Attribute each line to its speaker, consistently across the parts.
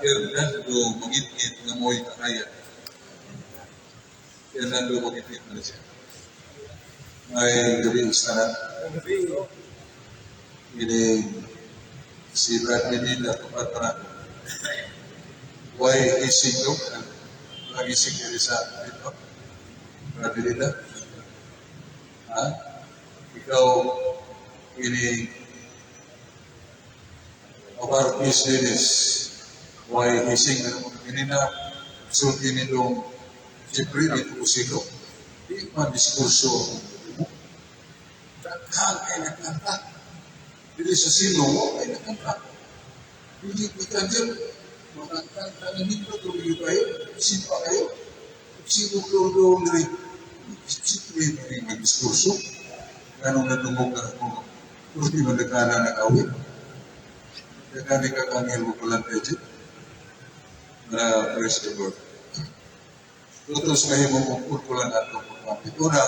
Speaker 1: Hernando Mangitngit nga mo'y kakaya. Hernando Mangitngit na siya. May gabi sa ini si Brad Medina tupad pa nato. Why gising no? Nagising diri sa dito. Brad Medina. Ha? Ikaw ini Abarquis Dennis. Why gising na naman kanina? Sulti nitong siyempre dito ko sino. Di man diskurso. Daghan kay nagkanta. Dili sa sino mo kay nagkanta. Dili ka dyan. Makakanta na nito, tuloy kayo, simpa kayo. Sino doon diri? Siyempre rin nagdiskurso. Ganong nadungog na ako. Pero di man nagkana nag-awit. Nagkana ka kangil mo kulang kayo. Na praise the Lord. Tutos kahimo mong purkulan ato pagpapit. Una,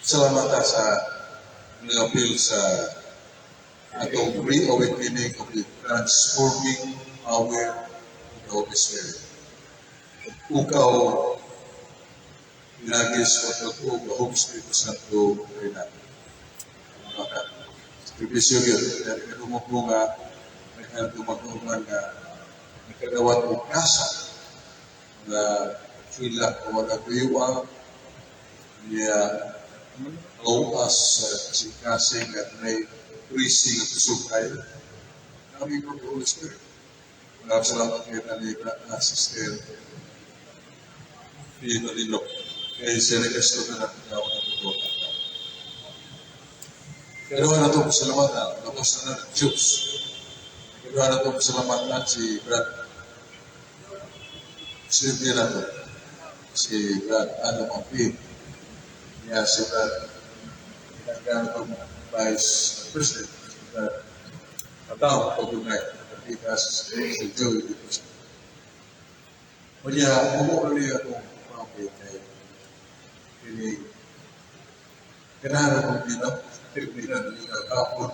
Speaker 1: salamat ta sa nag-appeal sa atong reawakening of the transforming power of the Holy Spirit. Ukaw, Pinagis o Totoo, Bahog Espiritu Santo, Renato. Baka, sakripisyo yun. Dahil kanumok mo nga, nagkadumaguman nga, nakadawat og kasa nga hila o wala kuyuang niya kauas sa kasing-kasing at may prisi nga kusog kayo. Kami po the Holy Spirit. Maraming salamat kayo na ni Sister Pino Lilo. Kaya siya nag-esto na natin na ako ng. Kaya na ito pasalamatan, tapos na ng Diyos. Kaya na ito pasalamatan si Brad Silvia na to. Si Brad Adam Ampin. Niya si Brad ginagano itong Vice President. Si Brad Atao Pagunay. Patikas si Joey Dipos. Kanya, umuo niya itong pampi kay ini ganahan akong binaw. Binaw na kapon.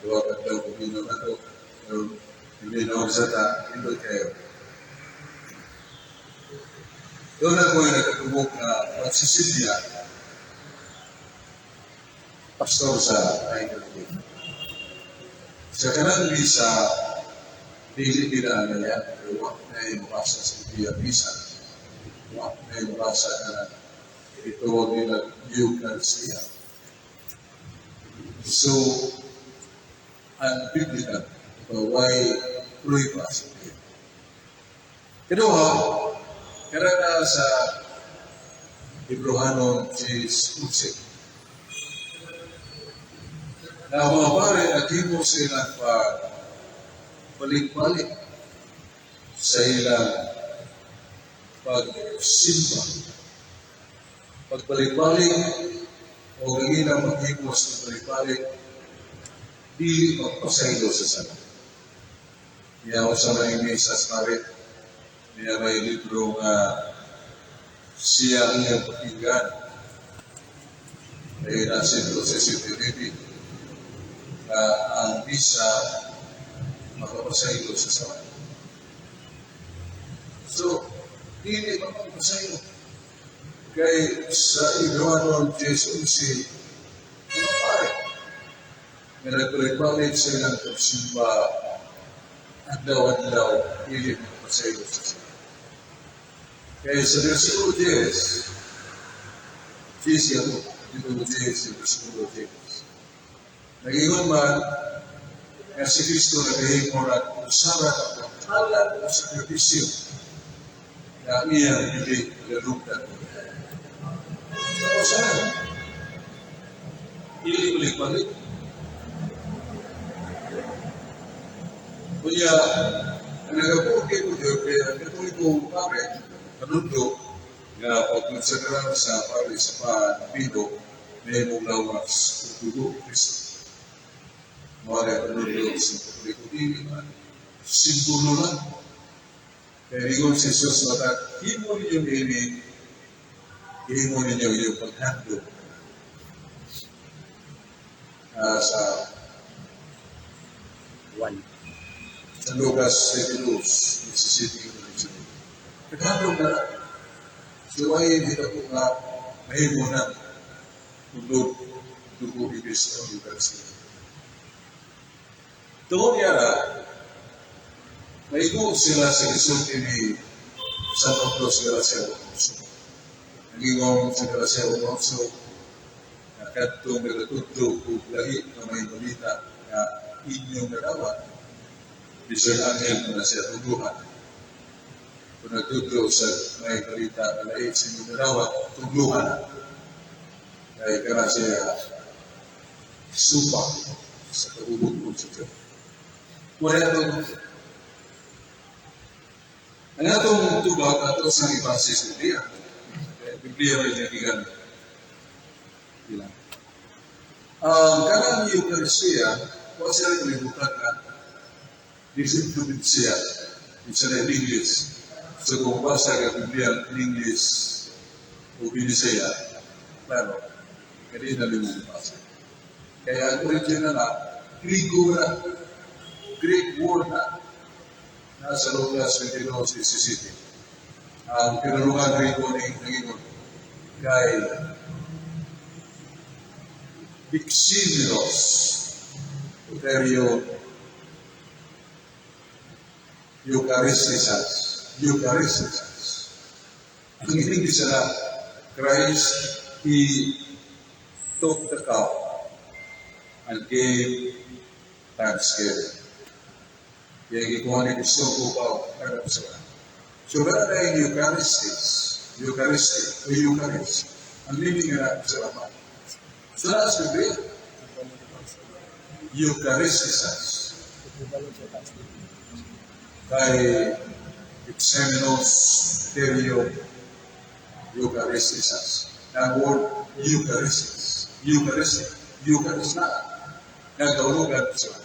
Speaker 1: Duha ka daw kong binaw na to. Pero binaw sa ta, hindi kayo. Doon na ko yung nagkatubok na Cecilia, pastor sa Tiger. Sa kanang misa, dili nila na yan, pero wa na yung mabasa sa iya misa. Wa na yung mabasa na ito nila Eucharistia. So, ang Biblia, why tuloy pa sa iya. Kinuha, karana sa Hebrohanon 10:11. Na mga pare, naghimo sila pag balik-balik sa ilang pagsimba. Pagbalik-balik o ang ilang maghimos ng balik-balik, dili magpasaylo sa sala. Niya sa may misa sa pare, niya may libro nga siya ang iyang pakinggan. Ay nasa sa CCTV na ang misa makapasaylo sa sala. So, dili makapasaylo. Kay sa Hebrohanon 10:11, mga pare, nga nagbalik-balik sa ilang pagsimba, adlaw-adlaw, dili makapasaylo sa sala. Kaya sa versikulo 10, 10 yan, dito 10, yung versikulo 10. Nag-ingon man, nga si Kristo nagahimo na usara ka halad o sakripisyo na ang iyang dili lalugdan. So, usara. Dili balik-balik. Kunya, ang nagabuti ko Diyos, kaya ang Katoliko pare, kanundo, nga pagkonsidera sa pare sa panpino, may mong lawas dugo Kristo. Mawala kanundo sa Katoliko dili man, simbolo lang. Kaya ingon si Jesus mata, himo ninyo ini, himo ninyo yung paghandom sa
Speaker 2: One.
Speaker 1: Sa Lucas 22, 17, 18. Naghandom na. So ay hindi ko nga mahimo na unod dugo ni Kristo ang Eucharistia. Tungod niya na, maigo sila sa gisulti ni San Pablo sa Galacia 1. Nagingon sa Galacia 1, na kadtong nagatudlo og lahi nga may balita nga inyong nadawat, bisan anghel na siya tudluhan. Kung nagtudlo sa may balita nga lahi sa inyong nadawat, tudluhan. Kaya kana siya supa sa pag-ubod sa Diyos. Wala itong ang atong tubag ato sa ibase sa Biblia. Kaya Biblia rin niya gigamit. Bilang. Ang kanang Eucharistia, wa sila kalibutan nga dili siya. Isa na in English. So kung basa ka Biblia in English o Binisaya, klaro, kaya na mo basa. Kaya ang original na, Griego na, Greek word na, nasa Lucas 22:17. Ang pinulungan Griego ni nangingon kay Deximinos Soterio Eucharistisas. Eucharistisas. Ang English na Christ, He took the cup and gave thanksgiving. Kaya gikuha ni Kristo upaw nagpasalamat. So, wala na yung Eucharistis, Eucharistic, o Eucharist. Ang meaning nga salamat. So, nasa Biblia, Eucharistisas. Kay Exeminos Terio Eucharistisas. Ang word Eucharistis, Eucharistic, Eucharist na. Nagkaulugan sa.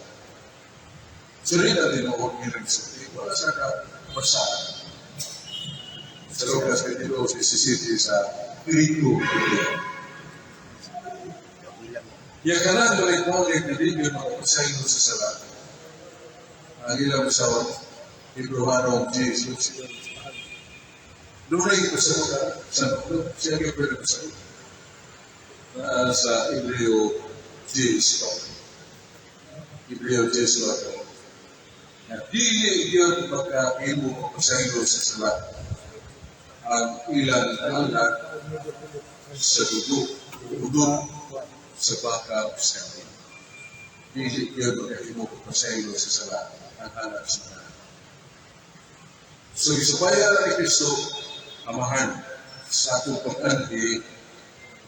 Speaker 1: So, rin natin ang huwag nilang sulti. Wala sa ka basahan. Sa Lucas 22, 17 sa Griego Biblia. Ya kanang balik-balik na di mga pasaylo sa sala. Ang ilang sa Hebreohanon Jesus. Doon ay pasabot sa siya kay pwede pasabot. Sa Hebreo 10. Hebreo 10. Na dili yun makahimo pasaylo sa sala ang ilang halad sa dugo, dugo sa baka o sa kambing. Dili yun makahimo pasaylo sa sala ang halad sa sala. So, isupaya ni Kristo, Amahan, sa atong pag-anhi,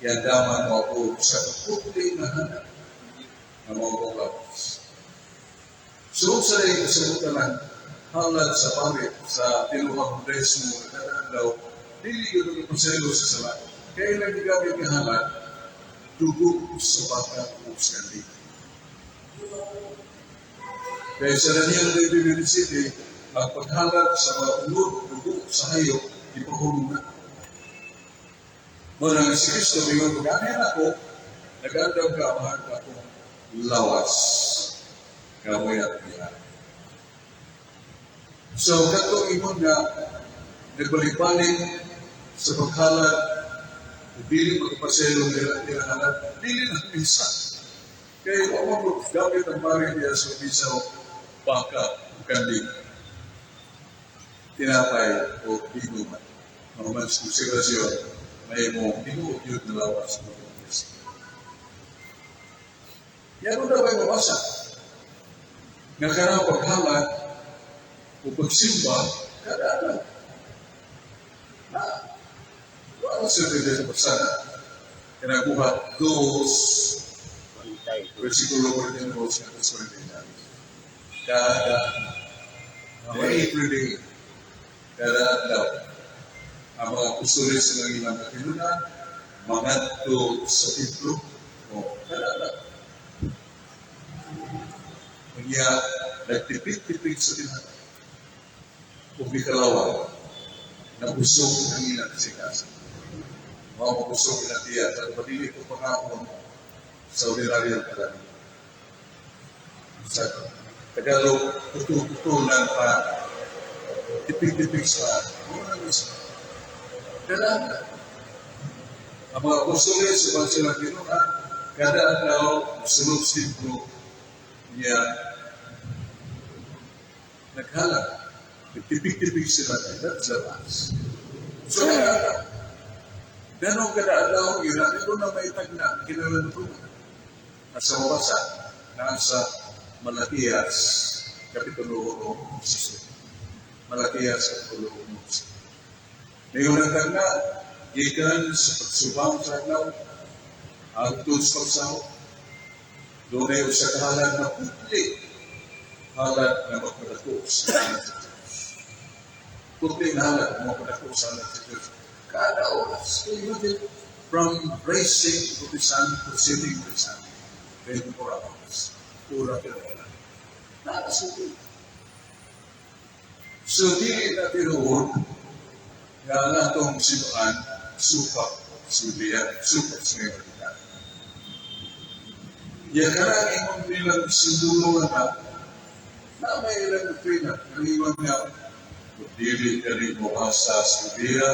Speaker 1: yandaman mo ako sa kaputli na hanap na mga lawas. So, sa kasabutan ng halad sa pamit sa tinuhang Judaismo na kada adlaw, dili yun ang pasaylo sa sala. Kaya ilang gigamit nga halad, dugo sa baka o sa kambing. Kaya sa Daniel David City, ang paghalad sa mga unod, dugo sa hayop, ipahulong na. Muna si Kristo, mingon, pag ako, nag-andam ka, mahal ka akong lawas. Kamoy at niya. So, katong ingon nga, nagbalik-balik sa paghalad, dili magpaselo nila nila halad, dili na minsan. Kaya wa mo gamit ang pari niya sa misa baka o kambing, tinapay o binuman. Mga mas konsekrasyon, may mo tinuod yun na lawas ng Kristo. Yan na ba mabasa? Nga kanang paghalad o pagsimba, kada adlaw. Na, wala sa pwede sa pasana. Kinabuhat dos, versikulo 42 sa 49. Kada, every day, kada adlaw, ang mga apostoles ng ilang katinunan, mangadto sa templo, o kada adlaw. Kanya, nagtipid-tipid sa tinapay. Ug mikalawa, nabusog ang ilang kasing-kasing. Mao mabusog ilang tiyan, pero madili ko pangaon sa ordinaryong karami. Sa Tagalog, putol-putol ng paa. Tipik-tipik sa paa. Mura na siya. Kailangan. Ang mga apostoles, sa sila kinuha, kada adlaw, sulod sa templo, niya, naghalad. Nagtipik-tipik sila, that's the last. So, kailangan. Pero kada adlaw, yun na, doon na may tagna, kinalantunan. Nasa mabasa, nasa Malakias, Kapitulo 1. Malakias, Kapitulo 1. Ngayon ang tagna, gikan sa pagsubang sa adlaw, hangtod sa pagsahod, dunay usa ka halad na putli, halad na magpadako sa ngalan sa Diyos. Putli na halad na magpadako sa ngalan sa Diyos. Kada oras, can you imagine? From rising of the sun to setting of the sun, 24 hours. Pura pero wala. Nakasubi. So, dili na tinuod nga ang atong simbahan, supak sa supak sa ngayon. Ya karang imong bilang simbolo na na may ilang doktrina, kaliwan nga, kung dili ka rin mo sa Biblia,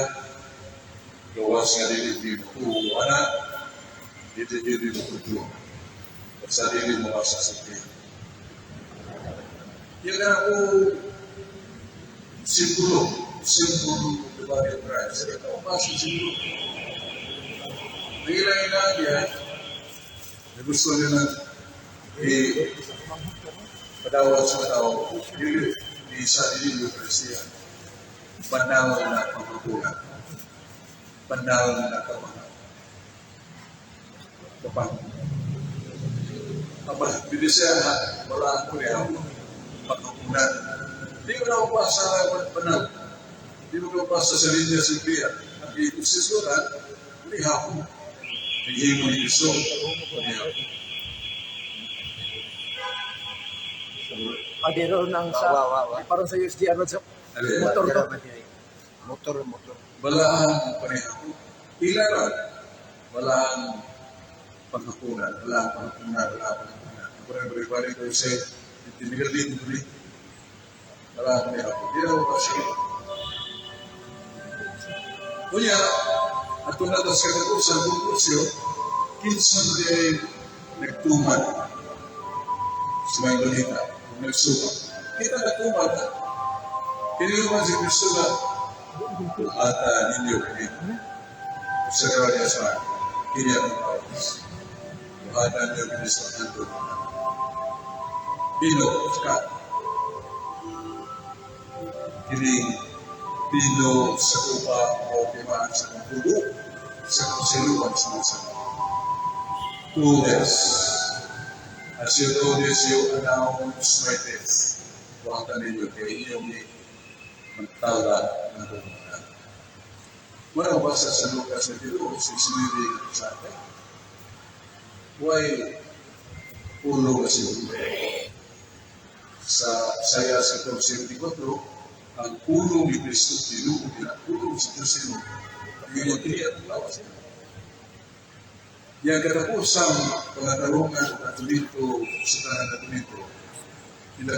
Speaker 1: gawas nga dili di mo ana, dili dili mo tutuo. Basta dili mo sa Biblia. Yan ang simbolo, simbolo of the body of Christ. Ito ang basa simbolo. Ang ilang ilang yan, na gusto nila i padawat sa tao, dili, di sa dili Eucharistia, banal na pagkukulang, banal na kamahal. Kapag Aba, siya wala ko niya pagkukunan. Di ko na upasa banal. Di ko na upasa sa linya sa Biblia. Ang ikusisuran, lihapon. Naghimo ni Kristo, lihapon.
Speaker 2: Ah, di ron ang sa,
Speaker 3: Wa, wa, wa.
Speaker 2: parang sa USD, ano sa
Speaker 1: Ali,
Speaker 2: motor to.
Speaker 3: Motor, motor.
Speaker 1: Balaang panihapon. Ila ra, balaang pagkukunan, balaang pagkukunan, balaang pagkukunan. Ang parang bari-bari ko sa tinigal din dili. Balaang panihapon. Di na ko kasi. Kunya, ato na sa katapusan, konklusyon, kinsa man di ay nagtuman sa mga balita, kung nagsuka. Kita nagtuman na. Kini man si Kristo na ata ninyo kini. Sa niya sa kini ang oras. Buhatan ninyo kini sa handog. Pino, ka. Kini pino sa kupa o pimaan sa tubo sa konsiluan sa mga sama. Do this. As you do this, you announce my death. Buhatan ninyo kay inyong magtala ng pumunta. Wala ba sa Lucas 22, 69 sa atin? Why ulo ka siguro? Sa saya sa 74, ang ulo ni Kristo tinuod nila, ulo sa Diyos tinuod. Yung kini at lawas. Yang katapusang pangatarungan ng Katoliko sa tanan Katoliko, ila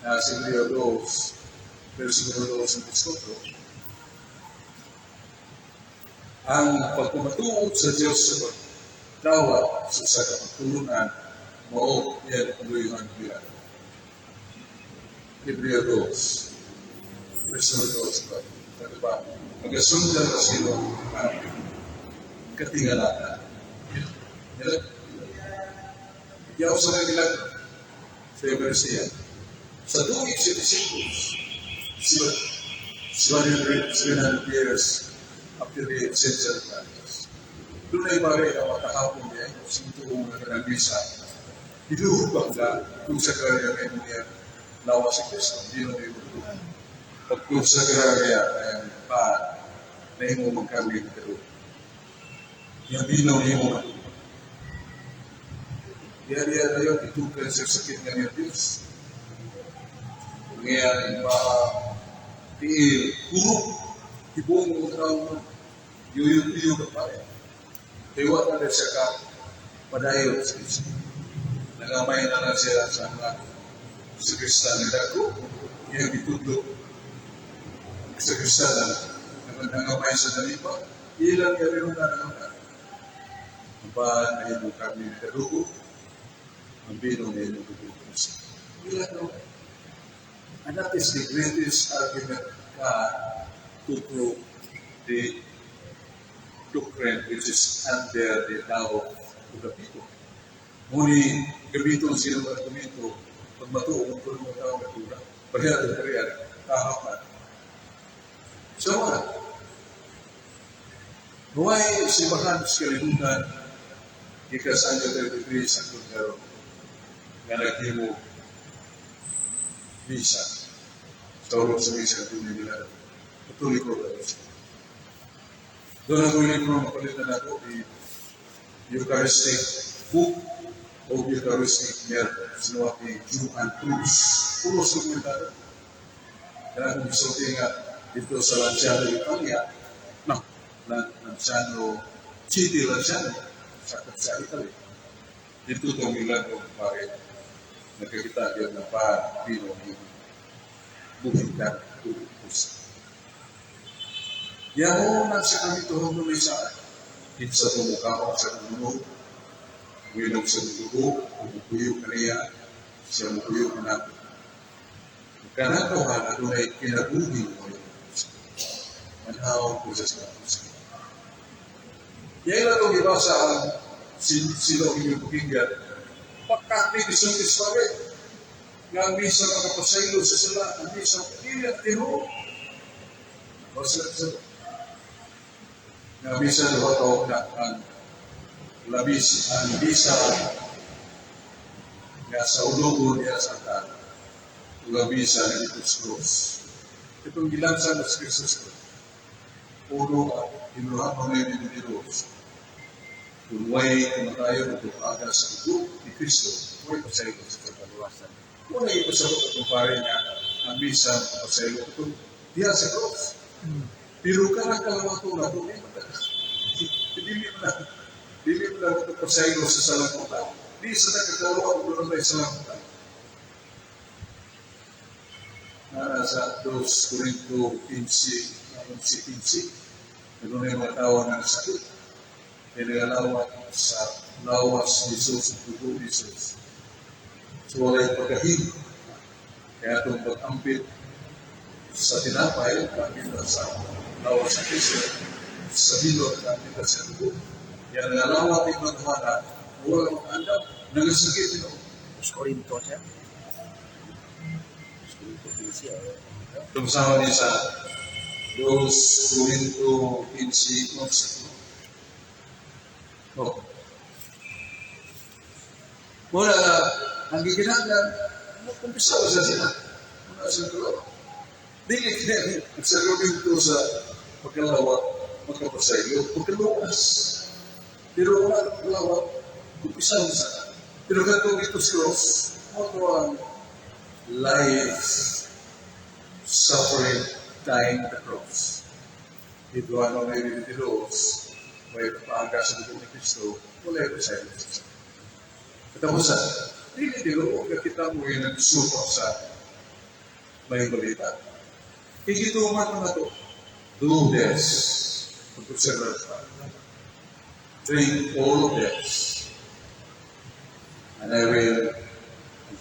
Speaker 1: na sa Hebreo 2, versikulo 2 ng 4, ang pagpamatuod sa Diyos sa pagdawat sa usa ka pagtulunan mao iya kapaluyuhan nila. Hebreo 2, versikulo 2 ba? Diba? Magasundan na sila ang katingalatan. Nila, yaw sa kanila sa Eucharistia. Sa tuig sa disciples, sila 700 years after the ascension of Christ. Doon ay pare ang makahapon niya, sintuong na kanang misa. Hiluhod ba ka kung sa karya kayo niya lawas sa Kristo, hindi na kayo Pag kung sa karya ay pa na imo magkarga ng karo. Yung binaw niya mo Diya diya tayo, itukan sa sakit nga niya Diyos. Ngayon, pa tiil, kurok, hibong mo tao yuyo ka pa rin. Tiwa na rin siya ka padayon sa Kristo. Nangamay na lang sila sa mga sakristan ng dako. Iyang gitudlo sa kristan na nangamay sa dalipa. Ilang gawin na nangamay. Ang pan ay kami kadugo, ang bino ay dugo Kristo. Ilang gawin. And that is the greatest argument ka to prove the doctrine which is under the law of the people. Ngunit gamiton silang argumento pag matuo kung mga tao natura. Pareha at pareha, tahapan. So, wala. Nuway simbahan sa kalibutan gikan sa anyo 33 sa karon nga naghimo misa sa urong sa misa nga nila. Katoliko ba siya? Doon ako libro mapalitan ako the Eucharistic Book o Eucharistic Miracle. Sinuwat ni Juan Cruz. Puros dokumentado. Kaya kung gisulti nga dito sa Lanciano, Italia, no, Lanciano, City Lanciano, sa Italy. Dito itong milagro pare, nakakita yun na pa, pino, yung buhin ka, Cruz. Yaho na sa kami tuhog ng isa. Kinsa tumukaon sa dugo, winog sa dugo, umukuyo kaniya, siya mukuyo kanako. Kanang tawhan adunay kinabuhi mo yun. Manhaw ko sa sa. Yan lang itong gibasa ang sila ang inyong pakinggan. Pagkakit isang pare, nga ang misa makapasaylo sa sala, ang misa, dili at tinuod. Basta sa nga misa duha ka na ang labis ang bisa nga sa ulogon niya sa altar ug ang misa nga dito sa cross. Itong gilansan sa Kristo. Uno ang inuha mo na yun ni Dios. Kung way kumatayo o aga sa dugo ni Kristo, way pasaylo sa
Speaker 3: Kaluwasan.
Speaker 1: Kung ay ipasabot at kumpare niya, ang misa pasaylo ito, diya sa cross. Pero karang kalawato na ito, dili mo na, dili mo na ito pasaylo sa salangkutan. Di sa nakakalawa, kung doon sa salangkutan. Nara sa 2 Corinto 15, 11, doon ay mga tao ng sakit. Kaya sa lawas ni Jesus at dugo ni Jesus. So walay pagkahilo. Kaya itong pag-ampit sa tinapay, pag-ampit sa lawas ni Kristo, sa bino, pag-ampit sa dugo. Yan ang alawat ni Maghana, wala mong andam, nagasakit ito.
Speaker 3: Dos Corinto siya. Dos Corinto 15.
Speaker 1: Tumasama niya sa 2 Corinto 15, 11. Oh. Muna, ang giginahanglan, kumpisa sa sila. Muna sa dalawa. Dili kaya sa Corinto sa pagkalawa, magkapasaylo, pagkaluwas. Pero wala pagkalawa, kumpisa sa. Pero katong ito sa cross, mo ang life, suffering, dying the cross. Ito ano may Dios, may paaga sa dugo ni Kristo, wala yung pasaylo sa. Katapusan, dili dilo nga kita mo yung nagsuko sa may balita. Ikituman mo na to. Do this. Pag-observe ka. Drink all of this. And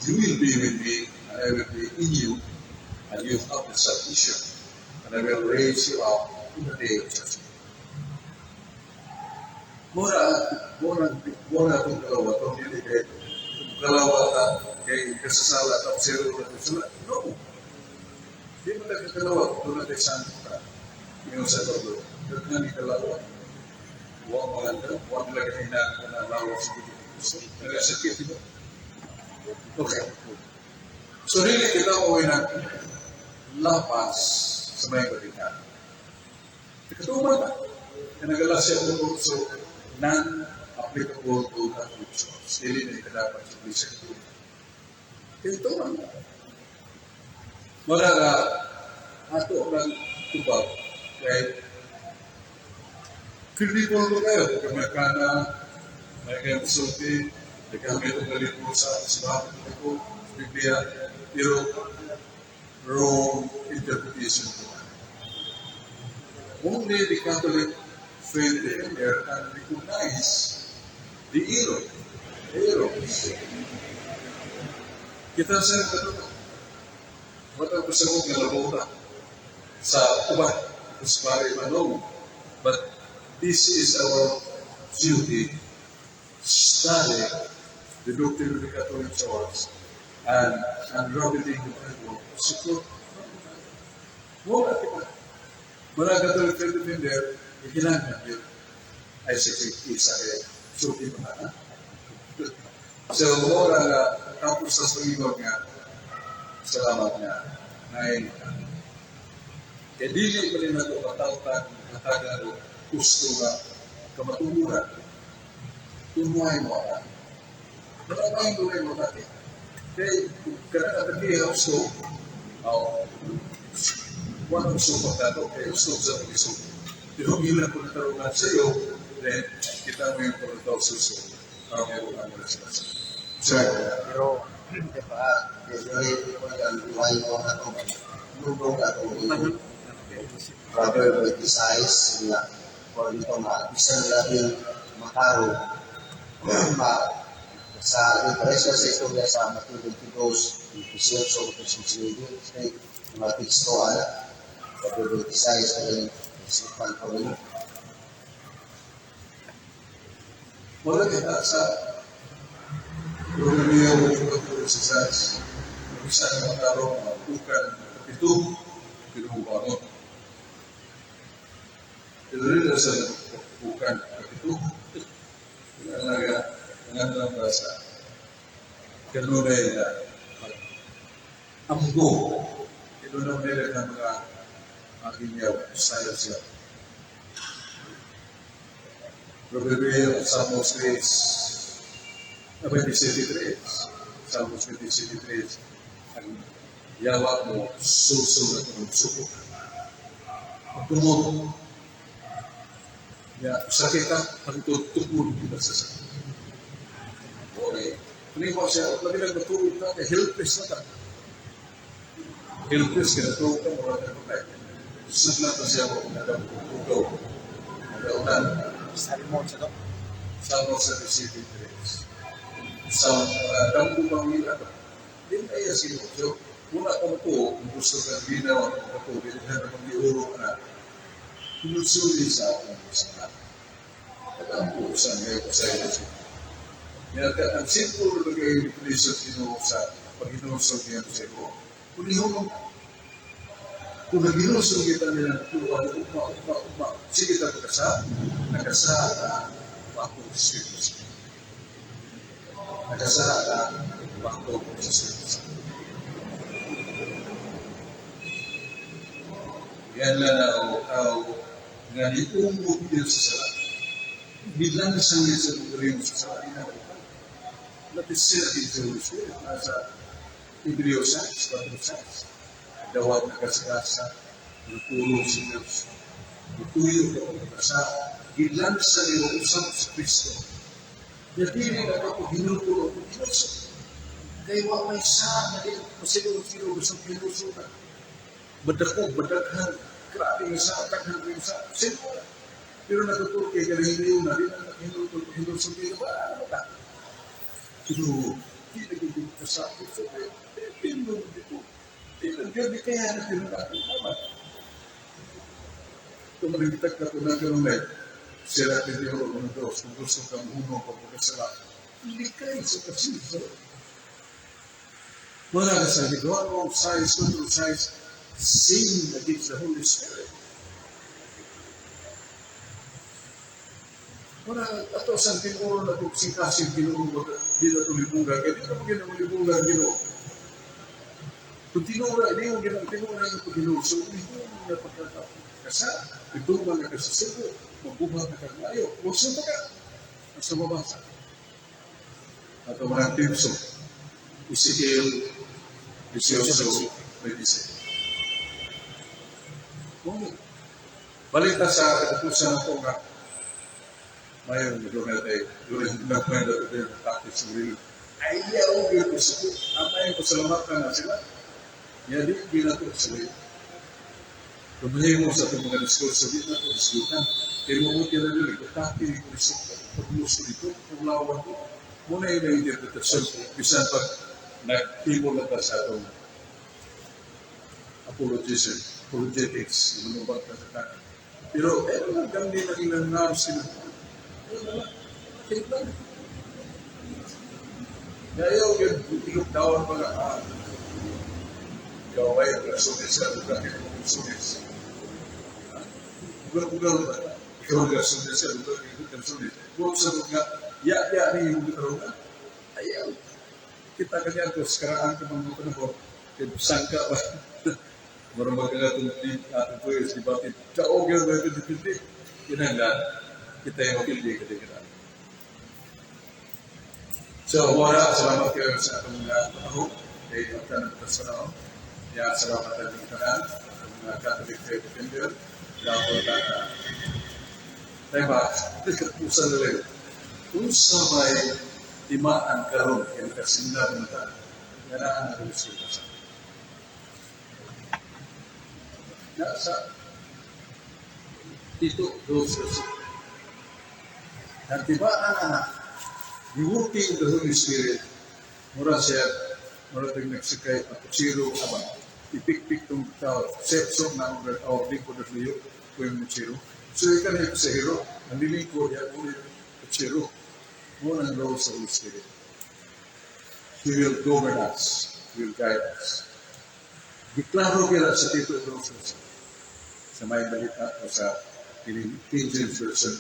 Speaker 1: you will be with me, and I will be in you, and you have the salvation. And I will raise you up in the day of judgment. Mura, mura, mura itong kalawa, itong dili kay kalawa ta, kay kasasala, tapos zero na sila. No. Di mo na kalawa, doon na tayo saan ka. Yung sa Pablo, doon na ni kalawa. Huwag maganda, huwag lagi na na lawas sa dugo. Nagasakit, di ba? Okay. So, dili kita o na lapas sa may balita. Katuman na. Kaya nagala siya uno, so non-applicable to Catholic Church. Dili na ikadapat sa Iglesia Katolika. Kaya ito man. Mara nga, ato ang tubag, kay critical ko kayo, kung may kana, may kayo sulti, Nagkamit ang galit mo sa simbahan ko, Biblia, pero wrong interpretation ko. Only the Catholic Faith Defender can recognize the error. The errors. Kita sa katuto. Wala ko sa kong galabota sa uban, sa pare manong. But this is our duty, study the doctrine of the Catholic Church and reading the Bible support. Wala kita. Wala Catholic Faith Defender, ikinahanglan yun. Ay sa isa kay sulti pa na. So, wala nga, tapos sa sumingon nga, salamat nga, na kaya dili pa rin nato katawtan, katagan o gusto nga kamatuoran. Tunay mo ka. Wala tayong tunay mo dati. Kaya, kada kaya gusto, oh, wala gusto pa tato, kaya gusto sa pag-isog. Pero gila ko natarungan sa iyo, then kita mo yung pagkakaw suso. Ang meron ang response. Sir,
Speaker 3: Pero, di ba, dili ko ang buhay mo na ito, lubog ato yung brother criticize nga or ito nga bisan labing matarong ma sa referensya sa istorya sa Mateo 22, 18, 18, mga teksto ana brother criticize na rin isipan ko rin.
Speaker 1: Wala kita sa Romeo sa sa isa na matarong ukan ito pinubangon. Pero rin sa ukan ito alaga ang sa kanunay na amgo ito na nila ng mga aking style siya. Proverbio Salmos 3, 27.3, Salmos 27.3, ang yawa mo, suso na itong suko. Ang tumod. Ya, sakit ka, ang tutukod kita sa sakit. Okay. Ko siya, lagi lang natulog ka, kaya helpless na ka. Helpless ka, natulog ka, wala ka patay. Sugla na siya mo, nagatugaw. Nagaunan.
Speaker 2: Salmon sa to.
Speaker 1: Salmos 77.3. Sa damgo bang nila, di na iya sino. So, una ka mo kung gusto ka ginawa ng kapatid, hindi na pag-iuro ka na, hinusuli sa akong sa Nag-ampo sa ngayon ko sa iyo. Yan, ang simple na kayo definition Ginoo sa paghinusog niya sa iyo. Kung ihulog, kung naghinusog kita nila ng tuwa, uma, uma, uma, sige ta pagkasa, nakasa ka, bako sa Espiritu. Nakasa ka, bako sa Espiritu. Yan lang na o tao nga niungog niya sa sala. Bilang sa niya sa pagaling sa sala, inabutan. Lapisir sa Holy Spirit. Nasa Hebreo 6, 4, 6. Dawag na kasakasa, nagtulong sa Diyos. Ituyo ka o kasa, gilan sa iyo usap sa Kristo. Yadiri na ako hinutulo ko Diyos. Kaya wa may sa na di sino sa pinusutan. Badakog, badaghan, grabe yung sa, daghan yung sa, sino? Pero natutulog kay galing na, di na hinutol, hinusog kayo, ba, ano ka? Pero, di nagiging kasakit sa pinong dito. Di na, di kaya na pinunako naman. Kung maligtag ka kung nagkaroon sila piniro ng Diyos, kung gusto kang hunong pagkakasala, likay sa kasiso. Wala ka sa God of size, control size, sin against the Holy Spirit. Wala, ato sa tinuro na kung sikasin Ginoo, di na tulibugan, kaya di na mo ginawa Ginoo. Kung tinura, hindi mo ginawa, tinura yung pag-Ginoo, so hindi mo na pagkakasa, ito mga kasasubo, mabuhat na kagayo, gusto ka, sa mabasa. At ang mga tipso, Ezekiel 18, 26. Ngunit, balik ta sa katapusan na ito nga, Mayo doon natin, doon na doon practice ng real. Ayaw gyud ko sa amay ko salamatan na sila. Ya di ginato sila. Tumahimo sa itong mga diskurso, di na ito diskutan. Pero mo tila nila, kutati ni Kristo, pagluso dito, paglawan ko. Muna yun ang interpretasyon. Bisan pag nagtimo na ta sa atong apologism, apologetics, manubag ta sa tayo. Pero, eh, lang gandi na ilang naam sila. Eh, wala. Lang. Kaya yung ilok down pa nga, ikaw ay rasulis sa lugar, rasulis. Bugal-bugal ba? Ikaw ang rasulis sa lugar, rasulis. Bukan sa lugar, ya, ya, ni yung karoon. Ayaw. Kita kanya ito, sa karaan ka mga panahon, kaya sangka ba? Marang maganda itong atong tuyos, di ba? Taog yun, may pindi-pindi. Kinanglan, kita yung mapili ka kita. So, wala, salamat kayo sa atong mga panahon. Kaya ang tanong sa panahon. Ya, salamat sa ating tanan, atong mga Catholic Faith Defender. Dapat tata. Tayo ba? Katusan na rin. Kung sa may timaan karon kaya nakasimla na ta, ganaan na rin sila sa. Nasa Tito dos verse. Ang tibaan na the working of the Holy Spirit, mura siya, mura tayong nagsakay, at aba, ipikpik tong tao, sepso na ang our lingkod at liyo, kung yung kutsiro. So, ikaw na yung pasahero, ang lilingkod, yan, yung kutsiro. Muna ang role sa Holy Spirit. He will govern us. He will guide us. Giklaro kila sa Tito dos verse sa may balita o sa King James Version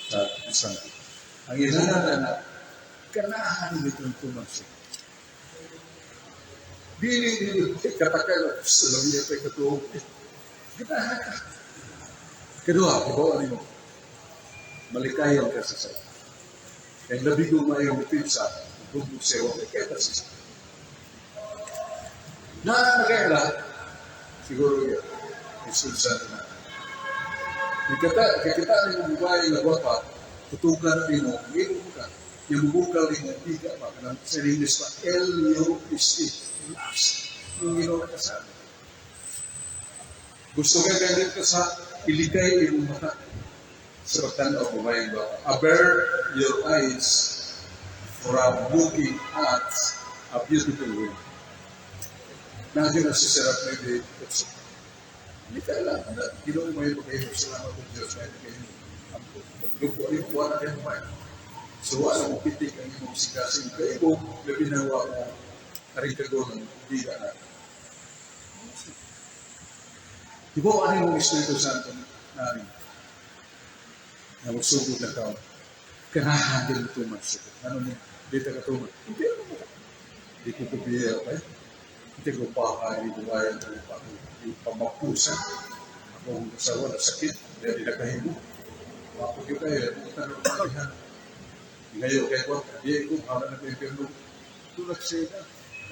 Speaker 1: sa isang. Ang ilanan na ganahan nitong tuman siya. Dili dili katakay sa labiya tayo katuog. Ganahan ka. Kedua, ibawa nimo. Malikayon ka sa sala. Kaya labi ko mayong pizza, bugog siya, wala kaya ta sa sala. Na nakaila, siguro yun, isulsa na. Ikata, kakita ni mo babae nga gwapa, tutukan nimo, ngilo mo ka. Yung bukal nimo, iga pa, kanang sa English pa, L-U-S-T, lust. Yung Ginoo ka sa Gusto ka ganit ka sa ilikay imong mata sa pagtanaw babae ba? Avert your eyes from looking at a beautiful woman. Nandiyan na si Serap maybe hindi kailangan na Ginoo may pagkayo salamat ng Diyos may pagkayo ang paglupo ay wala kayo may. So wala mo pitik ang imong sikasing kaibo labi na wa mo karing ng biga na. Di ba ano yung Espiritu Santo namin? Na magsugod na ka. Kanahan din tuman siya. Ano mo? Dito ka tuman. Hindi ano mo. Di ko kubiya, okay? Hindi ko pa hindi ko kaya hindi pa ako pamapusa. Ako ang asawa na sakit. Hindi nakahimo. Ako kita eh. Pumunta na pagkahan. Ngayon kay ko, di ko, hala na kayo pero tulad siya na.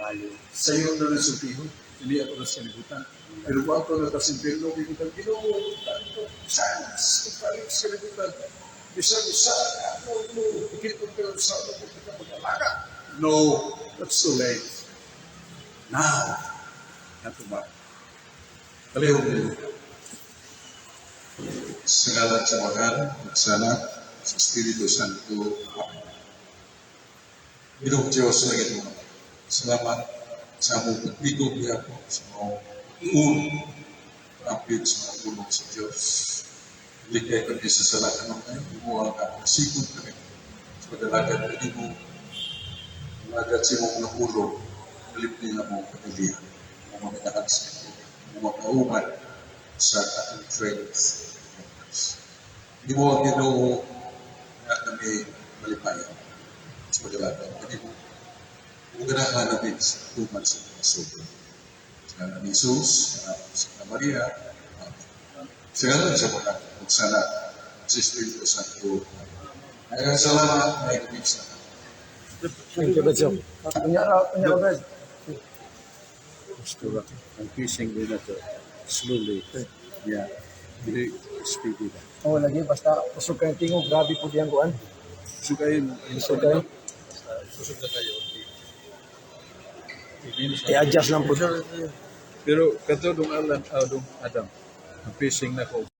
Speaker 2: Balo.
Speaker 1: Sayo na rin sultiho. Hindi ako na sa kalibutan. Pero kung ako na sa impyerno, kaya Ginoo, tanto, sans, pagpalit sa kalibutan. Bisan isa, ano, no, ikit ko pero sa ano, kung mag-alaga. No, that's too late. Now, natuma. Palihog din.
Speaker 4: Sa ngalan sa Amahan, at sa Anak, sa Espiritu Santo. Amen. Ginoong Diyos, sa langit mo. Salamat sa among pagligog niya po sa mga uon, apit sa mga pulong sa Diyos. Likay kami sa sala kanunay, gumawa nga sikod kami sa pag-alagad kanimo, alagad sa imong mga pulong, nalipni na mo pamilya, mga minahal sa imo, mga kauban sa Catholic Faith. Hindi mo ang Ginoo nga kami malipayan sa pag-alagad kanimo. Ug ganahan namin sa tuman sa mga sugo. Sa ngalan ni Jesus, sa ngalan sa Maria, Amen. Sa ngalan sa Amahan, ug sa Anak, sa Espiritu Santo. Amen. Salamat, may sa
Speaker 2: Thank you, Brad. Unya ra, unya ra, Brad. Gusto ba? Ang kissing din na to. Slowly. Yeah.
Speaker 4: Dili speedy ba.
Speaker 2: Oh, lagi basta usog kay tingog, grabe po diyang kuan.
Speaker 4: Usog kayo.
Speaker 2: Usog kayo.
Speaker 4: Usog na kayo.
Speaker 2: I-adjust lang po.
Speaker 4: Pero kato dong Alan, dong Adam, ang pacing na ko.